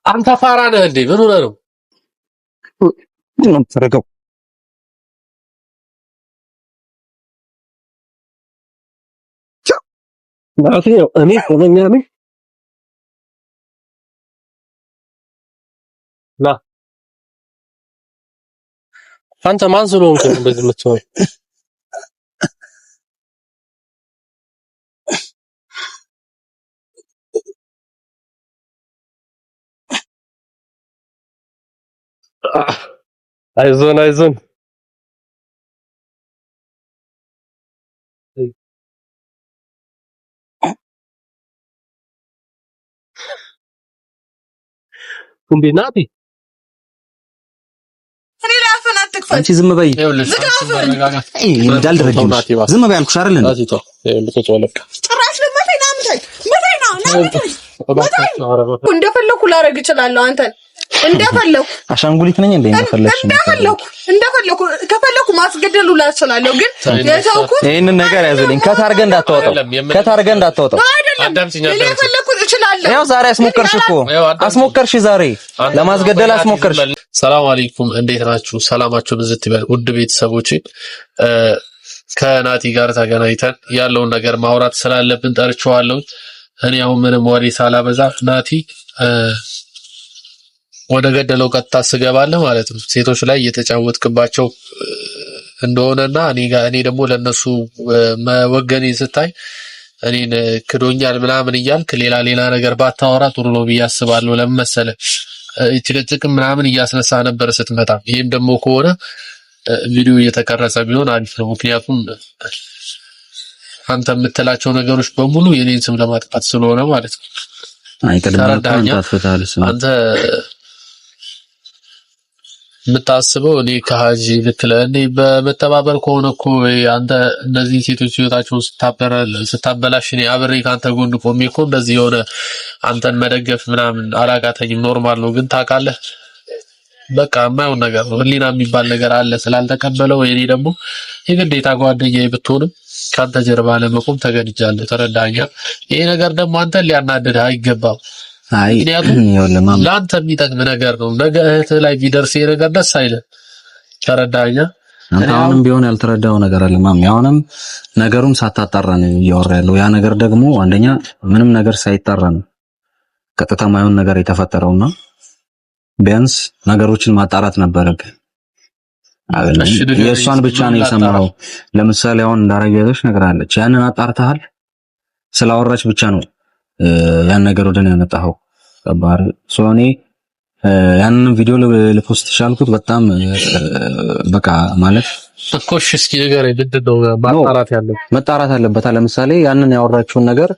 አንተ ፋራ ነህ እንዴ? ምን ሆነህ ነው? ምንድን ነው የምታደርገው? ናቲ እኔ ጤነኛ ነኝ። ና አንተ ማን ስለሆንክ ነው እንደዚህ የምትሆነው? አይዞን አይዞን። እንዴ ናቲ እኔ ላይ አፍህን አትክፈት። አንቺ ዝም በይ ይኸውልሽ፣ ዝጋ አንቺ አፍህን። መረጋጋት እንዳልደረግምሽ ዝም በይ አልኩሽ አይደል? ናቲ ተው፣ ይኸውልህ ቁጭ በል በቃ። ጭራሽ ልመታኝ ና ምታኝ፣ ምታኝ ና ና ምታኝ። እባካችሁ፣ ኧረ እባካችሁ። እንደፈለኩ ላደርግ እችላለሁ። አንተን እንደፈለኩ አሻንጉሊት ነኝ እንዴ? እንደፈለግሽ እንደፈለኩ እንደፈለኩ ከፈለኩ ማስገደል ሁላ እችላለሁ። ግን የተውኩት ይሄንን ነገር ያዙልኝ። cut አድርገህ እንዳታወጣው፣ cut አድርገህ እንዳታወጣው። አይደለም አዳምጪኝ፣ እኔ አዳምጪኝ። የፈለኩት እችላለሁ። ያው ዛሬ አስሞከርሽ እኮ አስሞከርሽ፣ ዛሬ ለማስገደል አስሞከርሽ። ሰላም አለይኩም፣ እንዴት ናችሁ? ሰላማችሁ ብዝት ይበል። ውድ ቤተሰቦቼ ከናቲ ጋር ተገናኝተን ያለውን ነገር ማውራት ስላለብን ጠርቼዋለሁ። እኔ አሁን ምንም ወሬ ሳላበዛ ናቲ ወደ ገደለው ቀጥታ ስገባለህ ማለት ነው። ሴቶች ላይ እየተጫወትክባቸው እንደሆነና እኔ ጋር እኔ ደግሞ ለነሱ መወገኔ ስታይ እኔን ክዶኛል ምናምን እያልክ ሌላ ሌላ ነገር ባታወራ ጥሩ ነው ብዬ አስባለሁ። ለምን መሰለህ ጭቅጭቅ ምናምን እያስነሳ ነበር ስትመጣ። ይህም ደግሞ ከሆነ ቪዲዮ እየተቀረጸ ቢሆን አሪፍ ነው። ምክንያቱም አንተ የምትላቸው ነገሮች በሙሉ የኔን ስም ለማጥፋት ስለሆነ ማለት ነው። ተረዳኸኝ? አንተ የምታስበው እኔ ከሀጂ ልክ ለእኔ በመተባበር ከሆነ እኮ አንተ እነዚህ ሴቶች ህይወታቸውን ስታበላሽ እኔ አብሬ ከአንተ ጎን ቆሜ እኮ እንደዚህ የሆነ አንተን መደገፍ ምናምን አላቃተኝም። normal ነው። ግን ታውቃለህ፣ በቃ የማይሆን ነገር ነው። ህሊና የሚባል ነገር አለ። ስላልተቀበለው እኔ ደግሞ የግዴታ ጓደኛዬ ብትሆንም ከአንተ ጀርባ ለመቆም ተገድጃለሁ። ተረዳኸኝ? ይሄ ነገር ደግሞ አንተን ሊያናድድህ አይገባም። ምክንያቱም ለአንተ የሚጠቅም ነገር ነው። ነገ እህትህ ላይ ቢደርስ ይሄ ነገር ደስ አይልም። ተረዳኸኝ? አንተ አሁንም ቢሆን ያልተረዳው ነገር አለ ማሚ። አሁንም ነገሩን ሳታጣራ ነው እያወራ ያለው። ያ ነገር ደግሞ አንደኛ ምንም ነገር ሳይጣራ ነው ቀጥታ ማይሆን ነገር የተፈጠረውና ቢያንስ ነገሮችን ማጣራት ነበረብህ። የእሷን ብቻ ነው የሰማኸው። ለምሳሌ አሁን እንዳረገዘች ነገር አለች። ያንን አጣርተሃል? ስላወራች ብቻ ነው ያን ነገር ወደ እኔ ያመጣኸው። ከባድ so እኔ ያንን ቪዲዮ ል post ቻልኩት። በጣም በቃ ማለት እኮ እሺ፣ እስኪ ንገረኝ፣ ምንድን ነው ማጣራት ያለው? መጣራት አለበት። ለምሳሌ ያንን ያወራችውን ነገር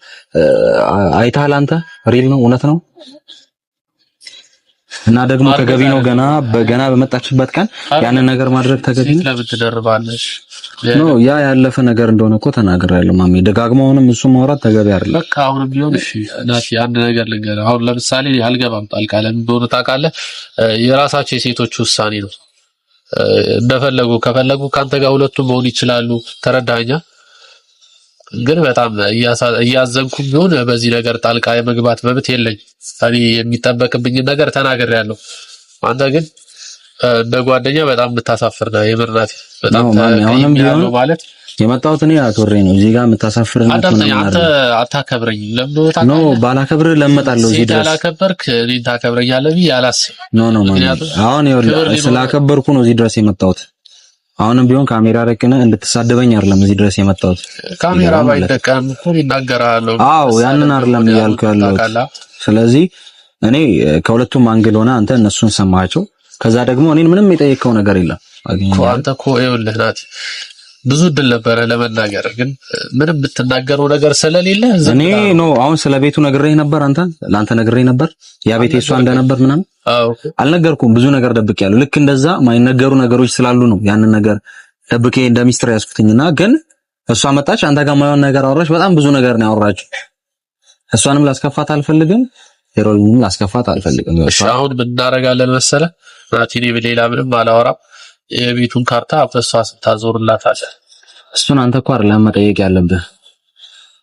አይተሃል አንተ? real ነው እውነት ነው? እና ደግሞ ተገቢ ነው። ገና በገና በመጣችበት ቀን ያንን ነገር ማድረግ ተገቢ ነው። ለምን ትደርባለሽ? no ያ ያለፈ ነገር እንደሆነ እኮ ተናግሬያለሁ ማሚ። ደጋግሞ አሁንም እሱ ማውራት ተገቢ አይደለም። በቃ አሁንም ቢሆን እሺ ናቲ፣ አንድ ነገር ልንገርህ። አሁን ለምሳሌ አልገባም ጣልቃ። ለምን እንደሆነ ታውቃለህ? የራሳቸው የሴቶች ውሳኔ ነው። እንደፈለጉ ከፈለጉ ከአንተ ጋር ሁለቱም መሆን ይችላሉ። ተረዳኸኛ? ግን በጣም እያዘንኩም ቢሆን በዚህ ነገር ጣልቃ የመግባት መብት የለኝም። እኔ የሚጠበቅብኝን ነገር ተናግሬያለሁ። አንተ ግን እንደ ጓደኛ በጣም የምታሳፍር ነህ። የምር ናቲ፣ በጣም አሁንም ቢሆን ማለት የመጣሁት እኔ አክብሬ ነው። እዚህ ጋር የምታሳፍር ነው። አንተ አታከብረኝም። ለምን no ባላከብር ለመጣለሁ እዚህ ድረስ ያላከበርክ እኔን ታከብረኛለህ ብዬ አላስብም። no no አሁን ይኸውልህ ስላከበርኩ ነው እዚህ ድረስ የመጣሁት። አሁንም ቢሆን ካሜራ ረቅነ እንድትሳደበኝ አይደለም እዚህ ድረስ የመጣሁት። ካሜራ ባይጠቀም እኮ ይናገራለሁ። አዎ ያንን አይደለም እያልኩ ያለሁት። ስለዚህ እኔ ከሁለቱም angle ሆነ አንተ እነሱን ሰማቸው። ከዛ ደግሞ እኔን ምንም የጠየቀው ነገር የለም። አንተ እኮ ይኸውልህ ናቲ ብዙ እድል ነበረ ለመናገር፣ ግን ምንም የምትናገረው ነገር ስለሌለ እኔ no አሁን ስለ ቤቱ ነግሬህ ነበር። አንተ ለአንተ ነግሬህ ነበር ያ ቤት የሷ እንደነበር ምናምን አልነገርኩም። ብዙ ነገር ደብቄያለሁ። ልክ እንደዛ ማይነገሩ ነገሮች ስላሉ ነው ያንን ነገር ደብቄ እንደ ሚስጥር ያዝኩትኝና፣ ግን እሷ መጣች፣ አንተ ጋር ማይሆን ነገር አወራች። በጣም ብዙ ነገር ነው ያወራችው። እሷንም ላስከፋት አልፈልግም፣ ሄሮልንም ላስከፋት አልፈልግም። እሺ አሁን ምን እናደርጋለን መሰለህ ናቲ፣ እኔ ሌላ ምንም አላወራም። የቤቱን ካርታ በእሷ ስታዞርላት አለ። እሱን አንተ እኮ አይደለም መጠየቅ ያለብህ።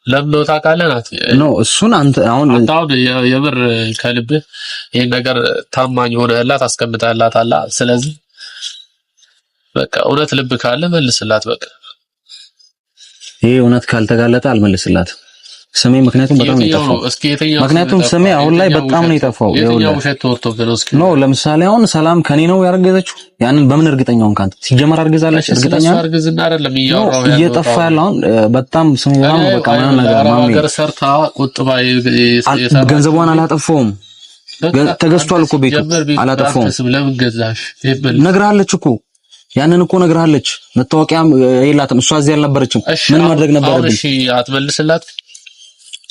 ለምን ነው ታውቃለህ? ናት No እሱን አንተ አሁን አሁን የምር ከልብህ ይሄን ነገር ታማኝ ሆነህላት አስቀምጠህላት አላ። ስለዚህ በቃ እውነት ልብ ካለ መልስላት። በቃ ይሄ እውነት ካልተጋለጠ አልመልስላትም። ስሜ ምክንያቱም በጣም ነው የጠፋው። ምክንያቱም ስሜ አሁን ላይ በጣም ነው የጠፋው። No ለምሳሌ አሁን ሰላም ከኔ ነው ያረገዘችው። ያንን በምን እርግጠኛ ሆንክ አንተ? ሲጀመር አርግዛለች እርግጠኛ እየጠፋ ያለው አሁን በጣም ስሜ በጣም በቃ ምንም ነገር ማሚ ሰርታ ቆጥባ ገንዘቧን አላጠፋውም። ተገዝቷል እኮ ቤቱ አላጠፋውም። ለምን ገዛሽ? ነግራለች እኮ ያንን እኮ ነግራለች። መታወቂያም የላትም እሷ እዚህ አልነበረችም። ምን ማድረግ ነበረብኝ? እሺ አትመልስላት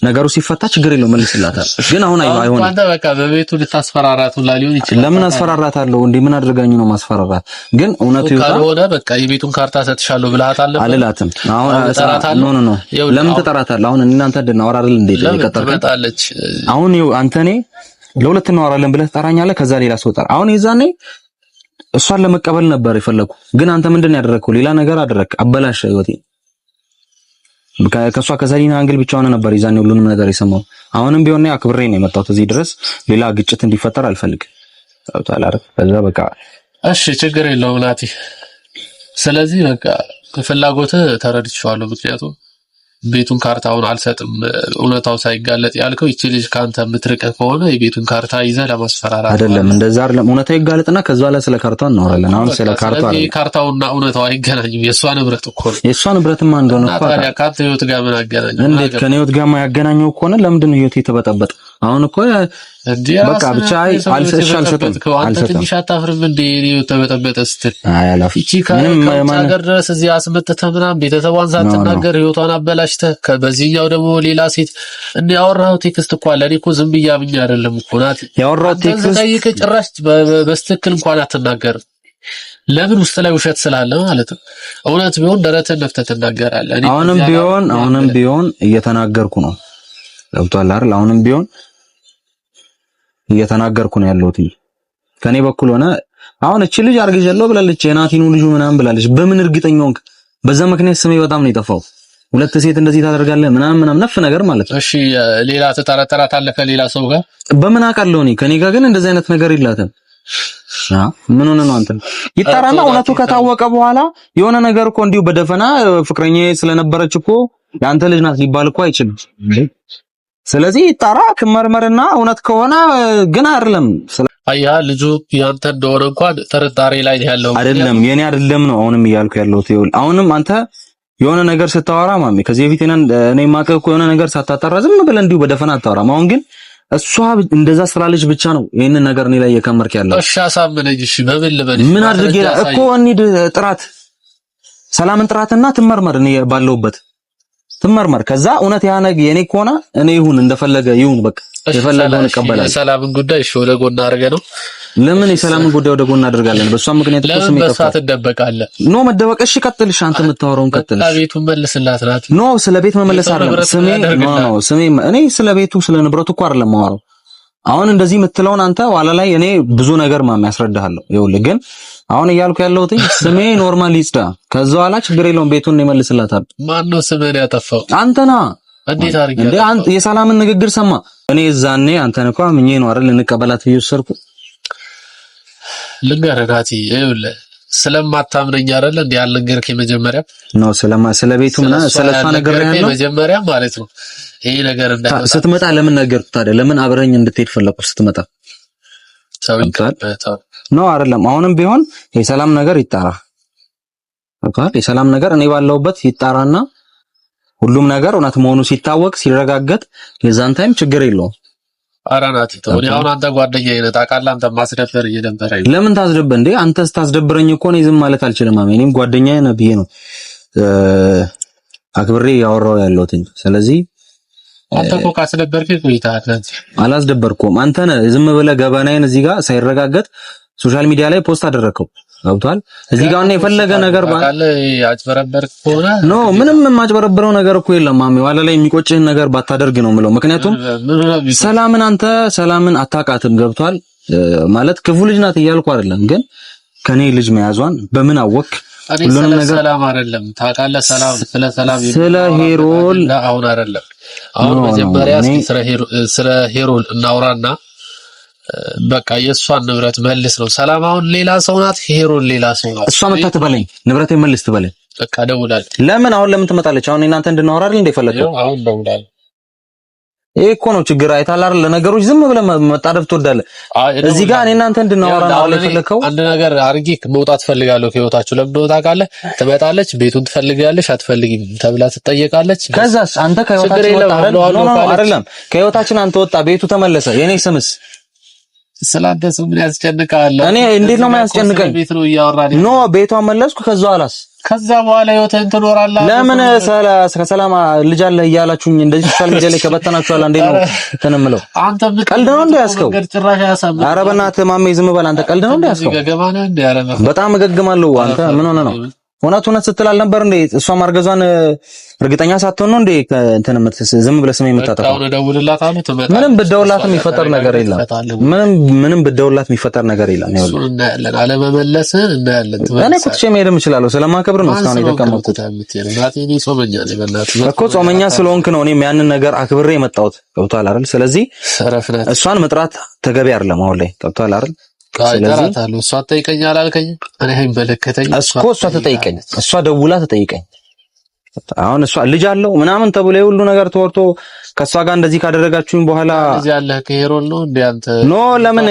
ነገሩ ሲፈታ ችግር የለውም መልስላታል። ግን አሁን አይሆንም። አንተ በቃ በቤቱ ልታስፈራራት ሁላ ሊሆን ይችላል። ለምን አስፈራራታለሁ እንዴ? ምን አድርጋኝ ነው ማስፈራራት? ግን እውነቱ ይውጣ ካልሆነ በቃ የቤቱን ካርታ ሰጥሻለሁ ብለሃት አለ አልላትም። አሁን no no no፣ ለምን ትጠራታለህ? አሁን እናንተ እንድናወራ አይደል እንዴ የቀጠርከን? አሁን ይኸው አንተ እኔ ለሁለት እናወራለን ብለህ ትጠራኛለህ፣ ከዛ ሌላ ሰው ጠራ። አሁን የዛኔ እሷን ለመቀበል ነበር የፈለኩ፣ ግን አንተ ምንድን ነው ያደረግከው? ሌላ ነገር አደረግክ፣ አበላሸ ህይወቴን። ከሷ ከሰሊና angle ብቻ ሆነ ነበር የዛኔ ሁሉንም ነገር የሰማው። አሁንም ቢሆን አክብሬ ነው የመጣሁት እዚህ ድረስ። ሌላ ግጭት እንዲፈጠር አልፈልግም። ከዛ በቃ እሺ፣ ችግር የለውም ናቲ። ስለዚህ በቃ ፍላጎትህ ተረድቼዋለሁ። ምክንያቱም ቤቱን ካርታውን አልሰጥም እውነታው ሳይጋለጥ ያልከው ይቺ ልጅ ከአንተ የምትርቅህ ከሆነ የቤቱን ካርታ ይዘህ ለማስፈራራት አይደለም። እንደዛ አይደለም። እውነታው ይጋለጥና ከዛ ላይ ስለ ካርታው እናወራለን። አሁን ስለ ካርታው አይደለም። ካርታውና እውነታው አይገናኝም። የእሷ ንብረት እኮ ነው። የእሷ ንብረትማ እንደሆነ እኮ ታዲያ ከአንተ ህይወት ጋር ምን አገናኘው? እንዴት ከኔ ህይወት ጋር የማያገናኘው ከሆነ ለምንድን ነው ህይወት የተበጠበጠ? አሁን እኮ በቃ ብቻ አልሰጥም። አንተ ትንሽ አታፍርም እንዴ? ተበጠበጠ ስትል ምንም ሀገር ድረስ እዚህ አስመጥተህ ምናምን ቤተሰቧን ሳትናገር ህይወቷን አበላሽተህ፣ በዚህኛው ደግሞ ሌላ ሴት እንደ ያወራኸው text እኮ አለ። እኔ እኮ ዝም ብዬ አምኜ አይደለም እኮ ናት ያወራኸው text ጠይቅህ ጭራሽ በስትክክል እንኳን አትናገርም። ለምን ውስጥ ላይ ውሸት ስላለ ማለት ነው። እውነት ቢሆን ደረትህን ነፍተህ ትናገራለህ። አሁንም ቢሆን አሁንም ቢሆን እየተናገርኩ ነው። ገብቶሃል አይደል? አሁንም ቢሆን እየተናገርኩ ነው ያለሁት። ከኔ በኩል ሆነ አሁን እቺ ልጅ አርግዣለሁ ብላለች፣ የናቲኑ ልጁ ምናምን ብላለች። በምን እርግጠኛ ሆንክ? በዛ ምክንያት ስሜ በጣም ነው የጠፋው። ሁለት ሴት እንደዚህ ታደርጋለህ ምናምን ምናምን ነፍ ነገር ማለት ነው። እሺ ሌላ ትጠረጠራታለህ ከሌላ ሰው ጋር በምን አውቃለሁ እኔ? ከኔ ጋር ግን እንደዚህ አይነት ነገር የላትም። ምን ሆነ ነው አንተ? ይጣራና እውነቱ ከታወቀ በኋላ የሆነ ነገር እኮ እንዲሁ በደፈና ፍቅረኛዬ ስለነበረች እኮ የአንተ ልጅ ናት ሊባል እኮ አይችልም። ስለዚህ ይጣራ ክመርመርና እውነት ከሆነ ግን አይደለም። አያ ልጁ ያንተ እንደሆነ እንኳን ጥርጣሬ ላይ ያለው አይደለም፣ የኔ አይደለም ነው አሁንም እያልኩ ያለሁት። ይኸውልህ አሁንም አንተ የሆነ ነገር ስታወራ ማሚ ከዚህ በፊት እኔ የማውቅህ እኮ የሆነ ነገር ሳታጣራ ዝም ብለህ እንዲሁ በደፈና አታወራም። አሁን ግን እሷ እንደዛ ስላለች ብቻ ነው ይሄንን ነገር እኔ ላይ እየከመርክ ያለው። እሺ አሳምነኝ። እሺ በምን ልበል? ምን አድርጌ እኮ እንሂድ፣ ጥራት ሰላምን ጥራትና ትመርመር፣ እኔ ባለሁበት ትመርመር። ከዛ እውነት ያ ነገር የኔ ከሆነ እኔ ይሁን እንደፈለገ ይሁን፣ በቃ የፈለገውን እቀበላለሁ። የሰላምን ጉዳይ እሺ ወደ ጎን አድርገህ ነው። ለምን የሰላምን ጉዳይ ወደ ጎን አድርጋለን? በእሷ ምክንያት እኮ ስሜ ለምን በእሷ ትደበቃለህ? No መደበቅ። እሺ ቀጥልሽ፣ አንተ የምታወራውን ቀጥልሽ። ቤቱን መልስላት ናት። No ስለ ቤት መመለስ አይደለም ስሜ። No no ስሜ እኔ ስለ ቤቱ ስለ ንብረቱ እኮ አይደለም የማወራው። አሁን እንደዚህ የምትለውን አንተ ኋላ ላይ እኔ ብዙ ነገር ማሚ ያስረዳሃለሁ። ይኸውልህ ግን አሁን እያልኩ ያለሁት ስሜ normal ይጽዳ፣ ከዛ ኋላ ችግር የለውም ቤቱን ይመልስላታል። ማን ነው ስምህን ያጠፋው? አንተ ና እንዴት አድርጌ እንዴ? አንተ የሰላምን ንግግር ሰማ። እኔ እዛኔ አንተን እኮ አምኜ ነው አይደል እንቀበላት ብዬ ወሰድኩ። ልንገርህ ናቲ፣ ይኸውልህ ስለማታምነኝ አይደል እንዴ ያልነገርከኝ መጀመሪያ ነው። ስለ ቤቱ ምናምን ስለ እሷ ነገር ያለው መጀመሪያ ማለት ነው። ይሄ ነገር እንዳይመጣ ስትመጣ ለምን ነገርኩህ ታዲያ? ለምን አብረኝ እንድትሄድ ፈለኩ ስትመጣ? ነው አይደለም። አሁንም ቢሆን የሰላም ነገር ይጣራ። የሰላም ነገር እኔ ባለሁበት ይጣራና ሁሉም ነገር እውነት መሆኑ ሲታወቅ ሲረጋገጥ የዛን time ችግር የለውም። ኧረ ናቲ ተው። እኔ አሁን አንተ ጓደኛዬ ነህ ታውቃለህ። አንተ ማስደበር እየደበረኝ ለምን ታስደብር እንዴ? አንተ ስታስደብረኝ እኮ እኔ ዝም ማለት አልችልም። አሜ እኔም ጓደኛዬ ነህ ብዬ ነው አክብሬ ያወራው ያለሁት። ስለዚህ አንተ እኮ ካስደበርከኝ ቆይተሃል። አላስደበርኩም። አንተ ነህ ዝም ብለህ ገበናዬን እዚህ ጋር ሳይረጋገጥ social media ላይ post አደረግከው። ገብቷል። እዚህ ጋር ነው የፈለገ ነገር ባለ አጭበረበር ከሆነ No ምንም የማጭበረብረው ነገር እኮ የለም ማሚ። ኋላ ላይ የሚቆጭህን ነገር ባታደርግ ነው የምለው። ምክንያቱም ሰላምን አንተ ሰላምን አታውቃትም። ገብቷል ማለት ክፉ ልጅ ናት እያልኩ አይደለም፣ ግን ከኔ ልጅ መያዟን በምን አወክ? ሁሉንም ነገር ሰላም አይደለም ታውቃለህ። ሰላም ስለ ሰላም ስለ ሄሮል አሁን አይደለም። አሁን መጀመሪያ እስኪ ስለ ሄሮል እናውራና በቃ የእሷን ንብረት መልስ ነው። ሰላም አሁን ሌላ ሰው ናት፣ ሄሮል ሌላ ሰው ናት። እሷ መታ ትበለኝ፣ ንብረት መልስ ትበለኝ። በቃ ደውላለሁ። ለምን አሁን ለምን ትመጣለች? አሁን እናንተ እንድናወራ አይደል እንደ ፈለከው? አሁን ደውላለሁ። ይሄ እኮ ነው ችግር። አይተሃል አይደል? ለነገሮች ዝም ብለህ መጣደፍ ትወዳለህ። እዚህ ጋር እኔ እናንተ እንድናወራ ነው አይደል የፈለከው? አንድ ነገር አድርጌ መውጣት ፈልጋለሁ ከህይወታችሁ። ለምን እንደሆነ ታውቃለህ? ትመጣለች፣ ቤቱን ትፈልጋለች፣ አትፈልጊም ተብላ ትጠየቃለች። ከዛስ አንተ ከህይወታችን ወጣ አይደል? No no አይደለም፣ ከህይወታችን አንተ ወጣ፣ ቤቱ ተመለሰ። የኔ ስምስ ስላንተ ስም ምን ያስጨንቃል? እኔ እንዴት ነው የማያስጨንቀኝ? ቤት ነው እያወራን No ቤቷን መለስኩ። ከዛ ኋላስ ከዛ በኋላ ህይወትህን ትኖራለህ። ለምን ከሰላም ልጅ አለ እያላችሁኝ እንደዚህ social media ላይ ከበተናችኋል። እንዴ ነው እንትን የምለው? አንተ ቀልድ ነው እንደ ያዝከው? ኧረ በእናትህ ማሜ ዝም በል አንተ። ቀልድ ነው እንደ ያዝከው? በጣም እገግማለሁ። አንተ ምን ሆነህ ነው? እውነት እውነት ስትል አልነበር እንዴ? እሷ ማርገዟን እርግጠኛ ሳትሆን ነው እንዴ እንትን ዝም ብለህ ስሜን የምታጠፋው? ምንም ብደውልላት የሚፈጠር ነገር የለም። ምንም ምንም ብደውልላት የሚፈጠር ነገር የለም። ይኸውልህ እናያለን፣ አለመመለስህን እናያለን። እኔ እኮ ትቼ መሄድም እችላለሁ። ስለማከብር ነው እስካሁን የተቀመጥኩት እኮ። ጾመኛ ስለሆንክ ነው እኔም ያንን ነገር አክብሬ የመጣሁት። ገብቶሃል አይደል? ስለዚህ እሷን መጥራት ተገቢ አይደለም አሁን ላይ። ገብቶሃል አይደል? እጠራታለሁ። እሷ ትጠይቀኝ አላልከኝም? እኔ አይመለከተኝም እኮ እሷ ትጠይቀኝ፣ እሷ ደውላ ትጠይቀኝ። አሁን እሷ ልጅ አለው ምናምን ተብሎ የሁሉ ነገር ተወርቶ ከእሷ ጋር እንደዚህ ካደረጋችሁኝ በኋላ ልጅ አለህ ከሄሮን ነው እንዴ አንተ? No ለምን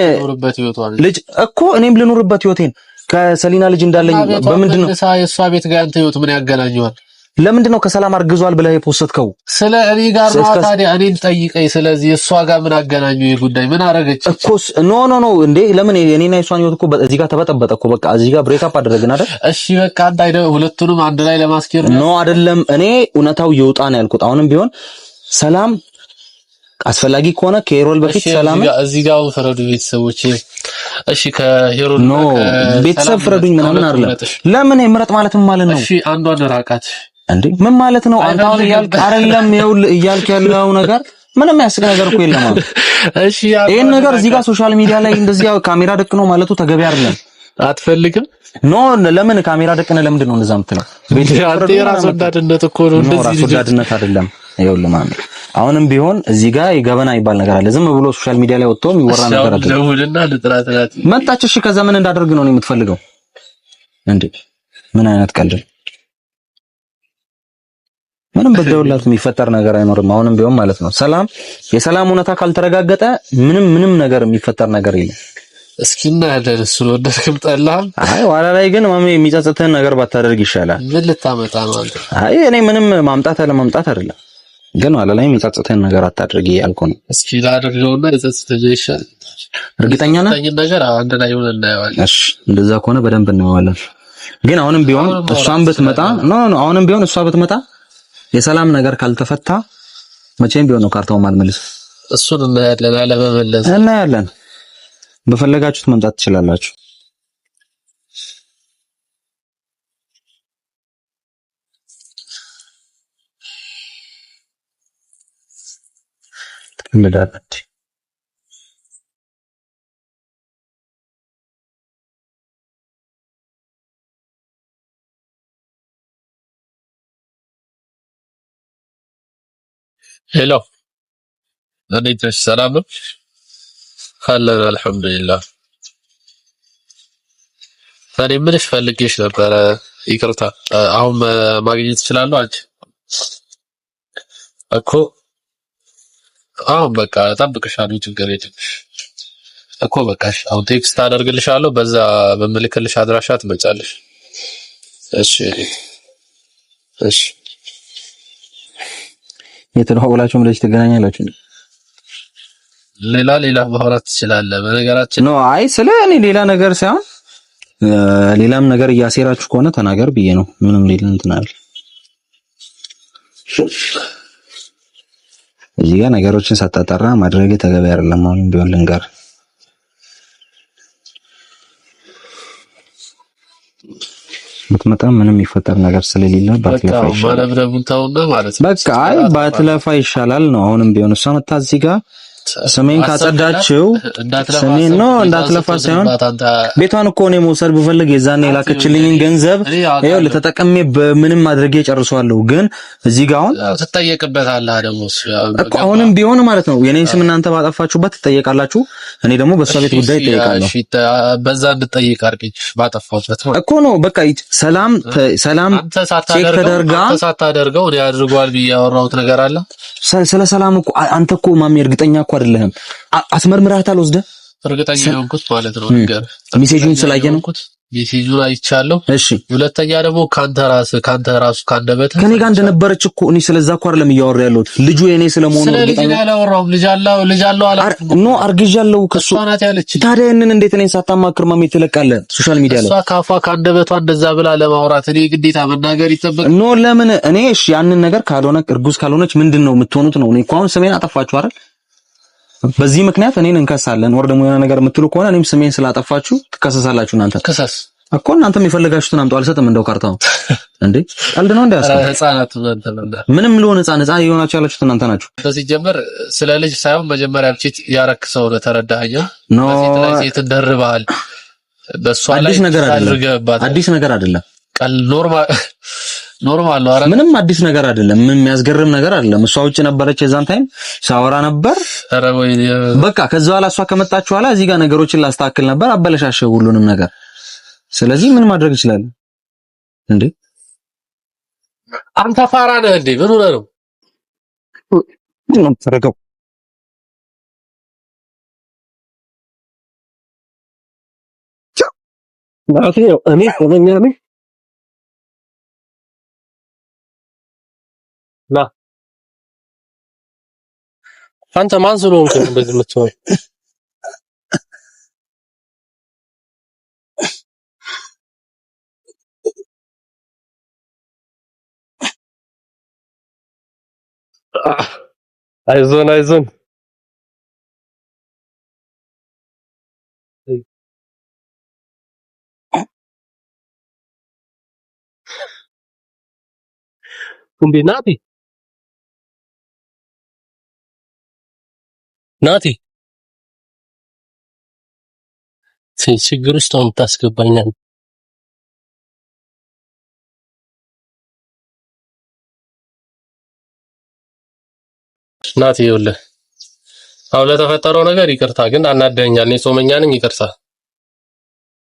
ልጅ እኮ እኔም ልኑርበት ህይወቴን ከሰሊና ልጅ እንዳለኝ በምንድን ነው የእሷ ቤት ጋር አንተ ህይወት ምን ያገናኘዋል? ለምንድን ነው ከሰላም አርግዟል ብለህ የ post ከው? ስለ እኔ ጋር ነው ታዲያ እኔን ጠይቀኝ። ስለዚህ እሷ ጋር ምን አገናኘው ይህ ጉዳይ? ምን አረገች እኮ? No no no እንዴ ለምን የኔና የሷን ህይወት እኮ እዚህ ጋር ተበጠበጠ እኮ። በቃ እዚህ ጋር break up አደረግን አይደል? እሺ በቃ አንተ አይደል ሁለቱንም አንድ ላይ ለማስኬድ No አይደለም። እኔ እውነታው ይውጣ ነው ያልኩት። አሁንም ቢሆን ሰላም አስፈላጊ ከሆነ ከሄሮል በፊት ሰላም እዚህ ጋር ፍረዱ ቤተሰቦች። እሺ ከሄሮል No ቤተሰብ ፍረዱኝ ምናምን አይደለም። ለምን ምረጥ ማለት ምን ማለት ነው? እሺ አንዷን ራቃት እንዴ ምን ማለት ነው? አንተ አሁን እያልክ አይደለም፣ ይኸውልህ እያልክ ያለው ነገር ምንም ያስቅ ነገር እኮ የለም። አሁን እሺ ይሄን ነገር እዚህ ጋር social media ላይ እንደዚህ ያው ካሜራ ደቅኖ ማለቱ ተገቢ አይደለም። አትፈልግም? No ለምን ካሜራ ደቅነ ለምንድን ነው እንደዛ የምትለው? አንተ የራስ ወዳድነት እኮ ነው። እንደዚህ ራስ ወዳድነት አይደለም። ይኸውልህ ማሜ አሁንም ቢሆን እዚህ ጋር የገበና ይባል ነገር አለ። ዝም ብሎ social media ላይ ወጥቶ የሚወራ ነገር አይደለም። ደውልና ልጥራት መጣች። እሺ ከዛ ምን እንዳደርግ ነው የምትፈልገው እንዴ? ምን አይነት ቀልድ ምንም በደውላት የሚፈጠር ነገር አይኖርም። አሁንም ቢሆን ማለት ነው ሰላም የሰላም እውነታ ካልተረጋገጠ ምንም ምንም ነገር የሚፈጠር ነገር የለም። እስኪ እናያለን። እሱን ወደድክም ጠላህም። አይ ኋላ ላይ ግን ማሜ የሚጸጽትህን ነገር ባታደርግ ይሻላል። ምን ልታመጣ ነው አንተ? አይ እኔ ምንም ማምጣት አለ ማምጣት አይደለም፣ ግን ኋላ ላይ የሚጸጽትህን ነገር አታድርግ እያልኩ ነው። እስኪ ላድርገውና የጸጽተኝ ይሻላል። እርግጠኛ ነህ? ነገር አንድ ላይ ሆነን እናየዋለን። እሺ እንደዛ ከሆነ በደንብ እናየዋለን። ግን አሁንም ቢሆን እሷን ብትመጣ no no አሁንም ቢሆን እሷ ብትመጣ የሰላም ነገር ካልተፈታ መቼም ቢሆን ነው ካርታውን ማልመልስ። እሱን እናያለን፣ አለመመለስ እናያለን። በፈለጋችሁት መምጣት ትችላላችሁ። ትቀልዳለች። Hello፣ እንዴት ነሽ? ሰላም ነው አለን። አልሐምዱሊላህ። እኔ የምልሽ ፈልጌሽ ነበረ። ይቅርታ፣ አሁን ማግኘት እችላለሁ? አንቺ እኮ አሁን በቃ እጠብቅሻለሁ። ችግር የለም እኮ በቃሽ። አሁን text አደርግልሻለሁ። በዛ በምልክልሽ አድራሻ ትመጫለሽ። እሺ፣ እሺ። የተደዋውላችሁ እንደዚህ ትገናኛላችሁ። ሌላ ሌላ ማውራት ትችላለህ። በነገራችን No አይ ስለ እኔ ሌላ ነገር ሳይሆን ሌላም ነገር እያሴራችሁ ከሆነ ተናገር ብዬ ነው። ምንም ሌላ እንትን አለ እዚህ ጋር ነገሮችን ሳታጠራ ማድረግ ተገቢ አይደለም። አሁንም ቢሆን ልንገር ብትመጣ ምንም የሚፈጠር ነገር ስለሌለ ባትለፋ ይሻላል። ማለት ነው። በቃ አይ ባትለፋ ይሻላል ነው። አሁንም ቢሆን እሷ መታ እዚህ ጋር ስሜን ካጸዳችው ስሜን ነው እንዳትለፋ ሳይሆን ቤቷን እኮ እኔ መውሰድ ብፈልግ የዛኔ የላከችልኝን ገንዘብ ይኸውልህ ተጠቅሜ በምንም አድርጌ ጨርሷለሁ። ግን እዚህ ጋር አሁን ትጠየቅበታለህ ደግሞ እኮ አሁንም ቢሆን ማለት ነው የኔን ስም እናንተ ባጠፋችሁበት ትጠየቃላችሁ። እኔ ደግሞ በእሷ ቤት ጉዳይ እጠየቃለሁ። በዛ እንድጠይቅ አድርገኝ ባጠፋሁበት እኮ ነው። በቃ ሰላም ሰላም check ተደርጋ አንተ ሳታደርገው እኔ አድርጓል ብዬ ያወራሁት ነገር አለ። ስለ ሰላም እኮ አንተ እኮ ማሜ እርግጠኛ እኮ አይደለህም። አስመርምረሃታል ወስደህ? እርግጠኛ የሆንኩት ማለት ነው ነገር message ኡን ስላየ ነው። message ኡን አይቻለሁ። እሺ፣ ሁለተኛ ደግሞ ካንተ ራስ ካንደበት ከኔ ጋር እንደነበረች እኮ እኔ ስለዛ እኮ አይደለም እያወራ ያለሁት ልጁ የኔ ስለመሆኑ እርግጠኛ ስለ ልጅ አላወራሁም። ልጅ አለው ልጅ አለው አላልኩም። No አርግዣለሁ ከሱ ናት ያለች። ታዲያ ይሄንን እንዴት እኔን ሳታማክር ማሜ ትለቃለህ social media ላይ? እሷ ካፏ ካንደበቷ እንደዛ ብላ ለማውራት እኔ ግዴታ መናገር ይጠበቅ No ለምን እኔ እሺ፣ ያንን ነገር ካልሆነ እርጉዝ ካልሆነች ምንድን ነው የምትሆኑት ነው? እኔ እኮ አሁን ስሜን አጠፋችሁ አይደል? በዚህ ምክንያት እኔን እንከሳለን ወር ደግሞ የሆነ ነገር የምትሉ ከሆነ እኔም ስሜን ስላጠፋችሁ ትከሰሳላችሁ። እናንተ ከሰስ እኮ እናንተም የፈለጋችሁትን አምጡ፣ አልሰጥም። እንደው ካርታው እንዴ ቀልድ ነው እንዴ? አስቀ ህፃናት ምንም ልሆን ህፃን ህፃን የሆናችሁ ያላችሁት እናንተ ናችሁ። ሲጀመር ስለ ልጅ ሳይሆን መጀመሪያ cheat ያረክ ሰው ነው። ተረዳኸኝ? No ሴት ላይ ሴት ደርበሃል። በእሷ ላይ አዲስ ነገር አይደለም። አዲስ ነገር አይደለም። ቀል normal normal ነው። አረ ምንም አዲስ ነገር አይደለም። ምን የሚያስገርም ነገር አይደለም። እሷ ውጭ ነበረች የዛን time ሳወራ ነበር። አረ ወይ በቃ ከዛ በኋላ እሷ ከመጣች በኋላ እዚህ ጋር ነገሮችን ላስተካክል ነበር፣ አበለሻሸ ሁሉንም ነገር። ስለዚህ ምን ማድረግ ይችላል እንዴ? አንተ ፋራ ነህ እንዴ? ምን ሆነህ ነው? ምንም ተረጋው። እኔ ጾመኛ ነኝ። ና አንተ ማን ስለሆንክ ነው እንደዚህ የምትሆነው? አይዞን አይዞን። እንዴ ናቲ ናቲ ችግር ውስጥ ነው የምታስገባኝ። ናቲ ይኸውልህ አሁን ለተፈጠረው ነገር ይቅርታ፣ ግን አናደኸኛል። እኔ ጾመኛ ነኝ፣ ይቅርታ።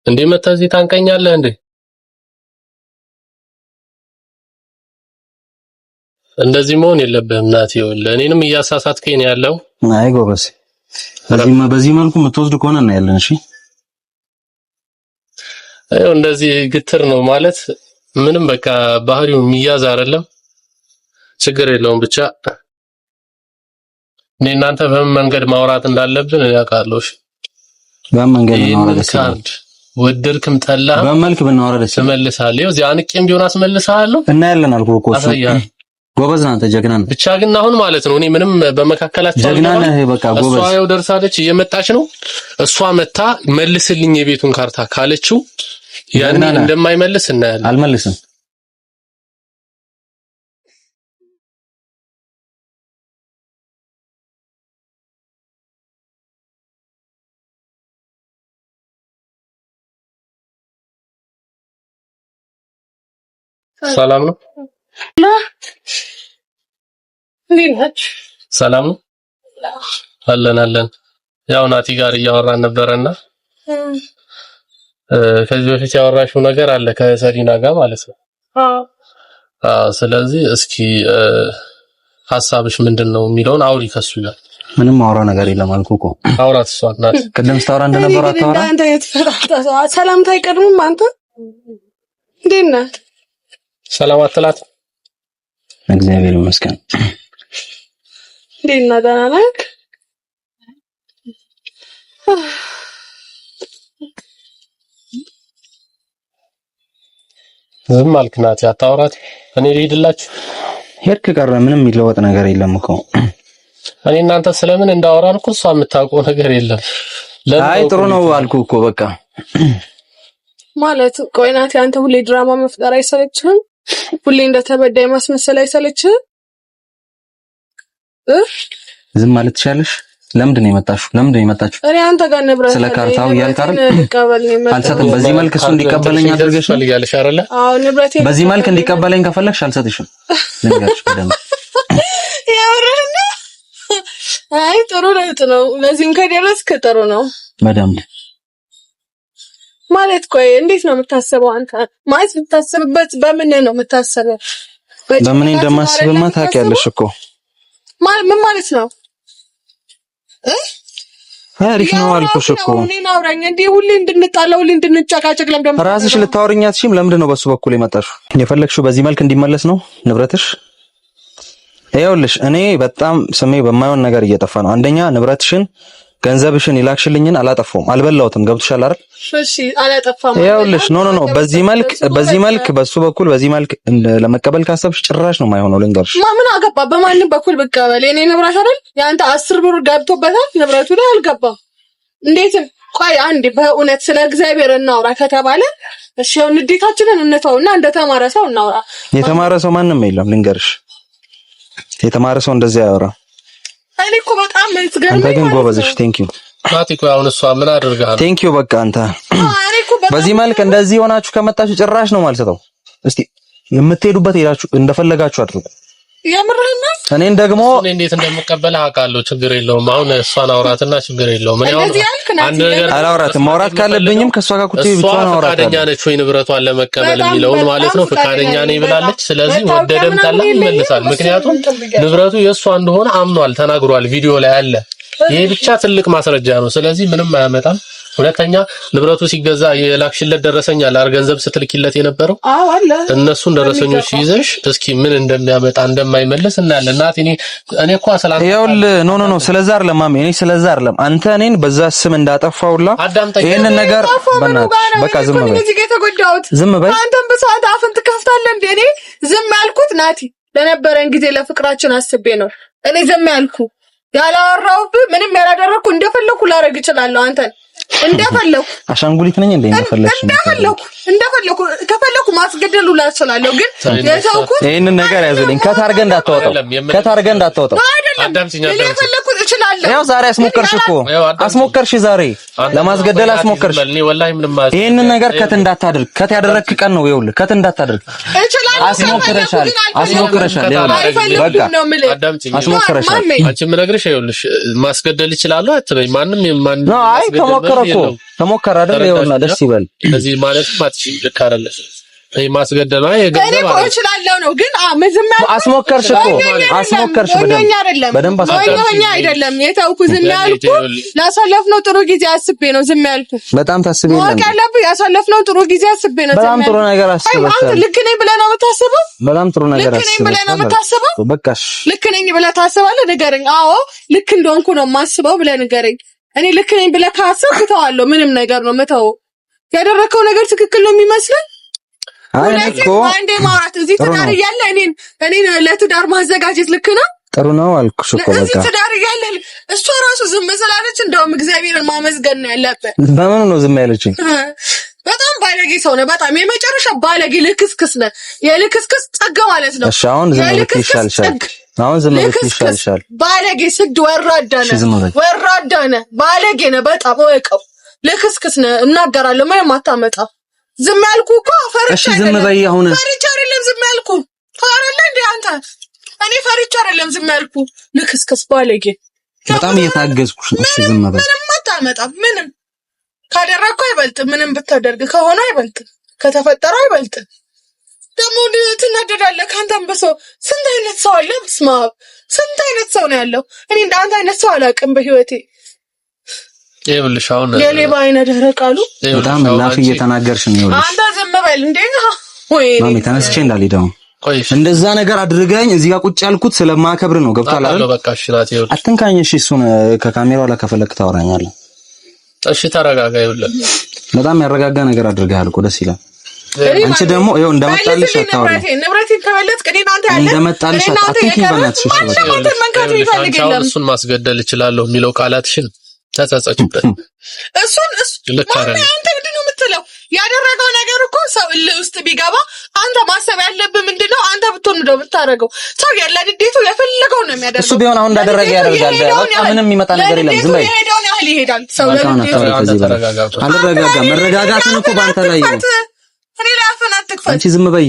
እንዴ መተህ እዚህ ታንቀኛለህ እንዴ? እንደዚህ መሆን የለብህም ናቲ። ይኸውልህ እኔንም እያሳሳትከኝ ነው ያለው። አይ ጎበዝ፣ በዚህ መልኩ የምትወስድ ከሆነ እናያለን። እሺ ይኸው እንደዚህ ግትር ነው ማለት ምንም በቃ ባህሪው የሚያዝ አይደለም። ችግር የለውም ብቻ እኔ እናንተ በምን መንገድ ማውራት እንዳለብን እኔ አውቃለሁ። እሺ በምን መንገድ ብናወራ ደስ ይላል? ወደድክም ጠላህም በምን መልክ ብናወራ ደስ ይላል? ትመልሳለህ። ይኸው እዚህ አንቄም ቢሆን አስመልስሃለሁ። እናያለን አልኩህ እኮ እሱ ጎበዝ ነህ አንተ፣ ጀግና ነህ። ብቻ ግን አሁን ማለት ነው እኔ ምንም በመካከላቸው ጀግና ነህ። በቃ ጎበዝ። እሷ ያው ደርሳለች፣ እየመጣች ነው። እሷ መታ መልስልኝ የቤቱን ካርታ ካለችው ያኔ እንደማይመልስ እናያለን። አልመልስም። ሰላም ነው። ሰላም ነው አለን አለን። ያው ናቲ ጋር እያወራን ነበረና ከዚህ በፊት ያወራሽው ነገር አለ ከሰሊና ጋር ማለት ነው። አዎ። ስለዚህ እስኪ ሀሳብሽ ምንድን ነው የሚለውን አውሪ ከሱ ጋር። ምንም አውራ ነገር የለም አልኩህ እኮ። አውራት እሷ ናት። ቅድም ስታወራ እንደነበረ አታወራ። ሰላምታ አይቀድምም። አንተ እንዴት ነህ? ሰላም አትላት። እግዚአብሔር ይመስገን። እንዴት ነህ? ደህና ነህ? ዝም አልክ ናቲ፣ አታወራት። እኔ ልሂድላችሁ። ሄድክ ቀረ ምንም የሚለወጥ ነገር የለም እኮ። እኔ እናንተ ስለምን እንዳወራን እኮ እሷ የምታውቀው ነገር የለም። አይ ጥሩ ነው አልኩህ እኮ በቃ ማለት ቆይ ናቲ፣ አንተ ሁሌ ድራማ መፍጠር አይሰለችህም? ሁሌ እንደተበዳይ ማስመሰል አይሰለችህም? ዝም ማለት ትችያለሽ። ለምንድን ነው የመጣሽው? ለምንድን ነው የመጣችው? እኔ አንተ ጋር ንብረት ስለ ካርታው እያልክ አይደል? አልሰጥም። በዚህ መልክ እሱ እንዲቀበለኝ አድርገሽ ፈልጋለሽ አይደለ? አዎ፣ ንብረቴ በዚህ መልክ እንዲቀበለኝ ከፈለግሽ አልሰጥሽም። ልንገርሽ በደንብ ያወራህ ነው። አይ ጥሩ ለውጥ ነው። ለዚህም ከደረስክ ጥሩ ነው። በደንብ ማለት ቆይ፣ እንዴት ነው የምታስበው አንተ? ማለት የምታስብበት በምን ነው የምታስበው? በምን እንደማስብማ ታውቂያለሽ እኮ። ማለት ምን ማለት ነው? አሪፍ ነው አልኩሽ እኮ። እኔን አውራኝ እንዴ! ሁሌ እንድንጣላ ሁሌ እንድንጨቃጨቅ ለምን ራስሽ ልታወሪኝ አትችይም? ለምንድን ነው በሱ በኩል የመጣሽው? የፈለግሽው በዚህ መልክ እንዲመለስ ነው ንብረትሽ? ይኸውልሽ እኔ በጣም ስሜ በማይሆን ነገር እየጠፋ ነው። አንደኛ ንብረትሽን ገንዘብሽን ይላክሽልኝን አላጠፋውም፣ አልበላሁትም። ገብቶሻል አይደል? እሺ አላጠፋም። ይኸውልሽ no no no፣ በዚህ መልክ በዚህ መልክ በሱ በኩል በዚህ መልክ ለመቀበል ካሰብሽ ጭራሽ ነው የማይሆነው። ልንገርሽ፣ ምን አገባ? በማንም በኩል ብቀበል የኔ ንብረት አይደል? የአንተ 10 ብር ገብቶበታል፣ ንብረቱ ላይ አልገባም። እንዴትም ቆይ አንዴ በእውነት ስለ እግዚአብሔር እናውራ ከተባለ እሺ፣ ያው ንዴታችንን እንተውና እንደተማረ ሰው እናውራ። የተማረ ሰው ማንም የለም ልንገርሽ፣ የተማረ ሰው እንደዚህ አያወራ። እኔ እኮ በጣም የምትገርመኝ አንተ ግን ጎበዝሽ። thank you ናቲ። ቆይ አሁን እሷ ምን አድርጋለሁ? thank you በቃ አንተ በዚህ መልክ እንደዚህ ሆናችሁ ከመጣችሁ ጭራሽ ነው የማልሰጠው። እስቲ የምትሄዱበት ሄዳችሁ እንደፈለጋችሁ አድርጉ። የምርህን ነው? እኔን ደግሞ እኔ እንዴት እንደምቀበልህ አውቃለሁ። ችግር የለውም። አሁን እሷን አውራትና ችግር የለውም። እኔ አሁን አንድ ነገር አላውራትም። ማውራት ካለብኝም ከእሷ ጋር ቁጭ ብቻዋን አውራታለሁ። ፈቃደኛ ነች ወይ ንብረቷን ለመቀበል የሚለውን ማለት ነው። ፈቃደኛ ነኝ ብላለች። ስለዚህ ወደደም ጠላም ይመልሳል። ምክንያቱም ንብረቱ የእሷ እንደሆነ አምኗል፣ ተናግሯል። ቪዲዮ ላይ አለ። ይሄ ብቻ ትልቅ ማስረጃ ነው። ስለዚህ ምንም አያመጣም። ሁለተኛ ንብረቱ ሲገዛ የላክሽለት ደረሰኝ አለ አይደል? ገንዘብ ስትልኪለት የነበረው አዎ አለ። እነሱን ደረሰኞች ይዘሽ እስኪ ምን እንደሚያመጣ እንደማይመለስ እናያለን። እናት እኔ እኮ ሰላም ይኸውልህ፣ no no no፣ ስለዛ አይደለም ማሚ፣ እኔ ስለዛ አይደለም። አንተ እኔን በዛ ስም እንዳጠፋውላ ይሄንን ነገር በእናትሽ በቃ ዝም በይ፣ ዝም በይ። አንተም በሰዓት አፍን ትከፍታለህ እንዴ? እኔ ዝም ያልኩት ናቲ ለነበረን ጊዜ ለፍቅራችን አስቤ ነው እኔ ዝም ያልኩ። ያላወራሁብህ ምንም ያላደረኩ እንደፈለኩ ላደርግ እችላለሁ አንተን እንደፈለኩ አሻንጉሊት ነኝ እንዴ? እንደፈለኩ እንደፈለኩ እንደፈለኩ ከፈለኩ ማስገደል ሁላ እችላለሁ። ግን የተውኩት ይሄንን ነገር ያዙልኝ። cut አድርገህ እንዳታወጣው፣ cut አድርገህ እንዳታወጣው። የፈለኩት እችላለሁ። ያው ዛሬ አስሞከርሽ እኮ አስሞከርሽ፣ ዛሬ ለማስገደል አስሞከርሽ። ይሄንን ነገር cut እንዳታደርግ። cut ያደረግክ ቀን ነው ይኸውልህ፣ cut እንዳታደርግ። አስሞክረሻል፣ አስሞክረሻል። በቃ አስሞክረሻል። አንቺ የምነግርሽ ይኸውልሽ፣ ማስገደል እችላለሁ አትበይ። ማንም የማን አይ ተሞከረ እኮ ተሞከረ አይደል? ይኸውና ደስ ይበል። እዚህ ማለት ማትሽ ልክ አይደለሽ። ይሄ ማስገደል ነው የገንዘብ እኔ እችላለሁ ነው ግን አስሞከርሽ እኮ አስሞከርሽ። በደንብ አስሞከርሽ። አይደለም የተውኩ ዝም ያልኩ ላሳለፍነው ጥሩ ጊዜ አስቤ ነው ዝም ያልኩ። በጣም ታስቤ ነው ማወቅ ያለብህ ያሳለፍነው ጥሩ ጊዜ አስቤ ነው። በጣም ጥሩ ነገር አስበሻል። አንተ ልክ ነኝ ብለህ ነው የምታስበው? በጣም ጥሩ ነገር አስበሻል። ልክ ነኝ ብለህ ነው የምታስበው? በቃሽ። ልክ ነኝ ብለህ ታስባለህ? ንገረኝ። አዎ ልክ እንደሆንኩ ነው የማስበው ብለህ ንገረኝ። እኔ ልክ ነኝ ብለህ ካሰብክ እተዋለሁ። ምንም ነገር ነው የምተወው። ያደረከው ነገር ትክክል ነው የሚመስለን? አይ እኔ እኮ አንዴ ማውራት እዚህ ትዳር እያለ እኔን ለትዳር ማዘጋጀት ልክ ነው? ጥሩ ነው አልኩሽ እኮ በቃ እዚህ ትዳር እያለ እሷ ራሱ ዝም ስላለች እንደውም እግዚአብሔርን ማመስገን ነው ያለብህ። በምኑ ነው ዝም ያለችኝ? በጣም ባለጌ ሰው ነህ። በጣም የመጨረሻ ባለጌ ልክስክስ ነህ። የልክስክስ ጥግ ማለት ነው። እሺ አሁን ዝም ብለሽ ይሻልሻል። አሁን ዝም ብለሽ ይሻልሻል። ባለጌ ስድ፣ ወራዳ ነህ፣ ወራዳ ነህ፣ ባለጌ ነህ። በጣም ወቀው ልክስክስ ነህ። እናገራለሁ፣ ምንም አታመጣም። ዝም ያልኩ እኮ ፈርቻ እሺ ዝም በይ አሁን። ፈርቻ አይደለም ዝም ያልኩ ታወራለህ እንዴ አንተ? እኔ ፈርቻ አይደለም ዝም ያልኩ። ልክስክስ ባለጌ። በጣም እየታገዝኩሽ ነው። እሺ ዝም በይ። ምንም አታመጣም። ምንም ካደረግኩ አይበልጥም። ምንም ብታደርግ ከሆነ አይበልጥም። ከተፈጠረ አይበልጥም። ደግሞ ትናደዳለህ። ከአንተም ብሶ ስንት አይነት ሰው አለ። በስመ አብ ስንት አይነት ሰው ነው ያለው። እኔ እንደ አንተ አይነት ሰው አላውቅም በህይወቴ። ይኸውልሽ አሁን የሌባ አይነ ደረቅ አሉ። በጣም ላፍ እየተናገርሽ ነው። ይኸውልሽ አንተ ዝም በል እንዴ። ወይኔ ማሚ ተነስቼ እንዳልሄድ አሁን እንደዛ ነገር አድርገኝ እዚህ ጋር ቁጭ ያልኩት ስለማከብር ነው። ገብቶሃል አይደል? በቃ እሺ ናት። ይኸውልሽ አትንካኝ። እሺ እሱን ከካሜራው ላይ ከፈለክ ታወራኛለህ። እሺ ተረጋጋ። ይኸውልህ በጣም ያረጋጋ ነገር አድርገሃል እኮ ደስ ይላል። አንቺ ደግሞ ይኸው እንደመጣልሽ አታወሪ። ንብረቴን ከበለጥክ እኔና አንተ ያለን እንደመጣልሽ አትንኪኝ፣ በእናትሽ። እሺ በቃ እሱን ማስገደል እችላለሁ የሚለው ቃላትሽን ተጸጸችበት። እሱን እሱ ማን አንተ ምንድን ነው የምትለው? ያደረገው ነገር እኮ ሰው እልህ ውስጥ ቢገባ አንተ ማሰብ ያለብህ ምንድን ነው? አንተ ብትሆን ነው የምታደርገው። ሰው ያለ ንዴቱ የፈለገውን ነው የሚያደርገው። እሱ ቢሆን አሁን እንዳደረገ ያደርጋል። በቃ ምንም የሚመጣ ነገር የለም። ዝም በይ። የሄደውን ያህል ይሄዳል። ሰው ለንዴቱ አልረጋጋም። መረጋጋትን እኮ በአንተ ላይ ነው። እኔ ላይ አፍህን አትክፈት። አንቺ ዝም በይ።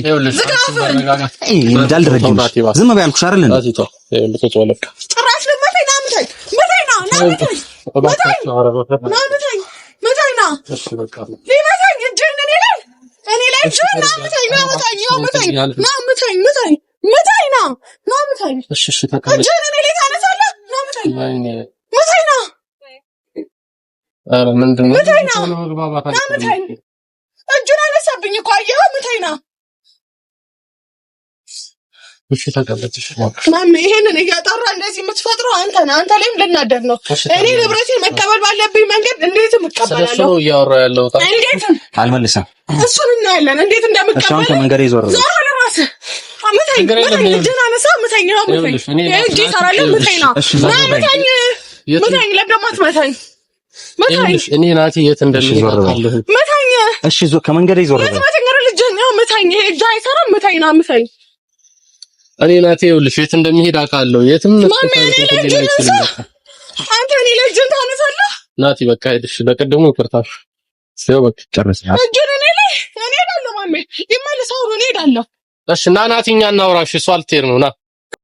እንዳልደረግምሽ ዝም በይ አልኩሽ አይደል? ጭራሽ ልመታኝ ና ምታኝ፣ ምታኝ ና ና ምታኝ፣ ና ምታኝ፣ ምታኝ ና ሊመታኝ እጅህን እኔ ላይ እኔ ላይ እጅህን ና ምታኝ፣ ና ምታኝ፣ ይኸው ምታኝ፣ ና ምታኝ፣ ምታኝ፣ ምታኝ ና ና ምታኝ፣ እጅህን እኔ ላይ ታነሳለህ። ና ምታኝ፣ ምታኝ ና ምታኝ ና ና ምታኝ። እጁን አነሳብኝ እኮ አየኸው? ምታኝ ና ማሜ ይሄንን እያጠራ እንደዚህ የምትፈጥረው አንተ ነህ። አንተ ላይም ልናደድ ነው። እኔ ንብረቴን መቀበል ባለብኝ መንገድ እንዴትም እቀበላለሁ። እንዴትም አልመልስም። እሱን እናያለን እንዴት እንደምቀበል። ከመንገዴ ዞር ዞር ለራስህ ምታኝ፣ ምታኝ፣ እጅህን አነሳ፣ ምታኝ፣ ይኸው ምታኝ። እጅ ይሰራል። ምታኝ ና ና ምታኝ፣ ምታኝ። ለምን ደግሞ አትመታኝ? ምታኝ። እኔ ናቲ የት እንደሚሄድ አውቃለሁ። ምታኝ። እሺ፣ ከመንገዴ ዞር በል። ልጅህን ይኸው ምታኝ። ይሄ እጅ አይሰራም። ምታኝ ና ምታኝ። እኔ ናቴ ይኸውልሽ የት እንደሚሄድ አውቃለሁ። የትም አንተ እኔ ላይ እጅህን ታነሳለህ። ናቲ በቃ ሄድሽ። ለቅድሙ ይቅርታሽ። ይኸው በቃ ጨርስ። እጅህን እኔ ላይ እኔ እሄዳለሁ። ማሜ ይመለስ። አሁን እኔ እሄዳለሁ። እሺ ና ናቲ፣ እኛ እናውራሽ። እሷ ልትሄድ ነው። ና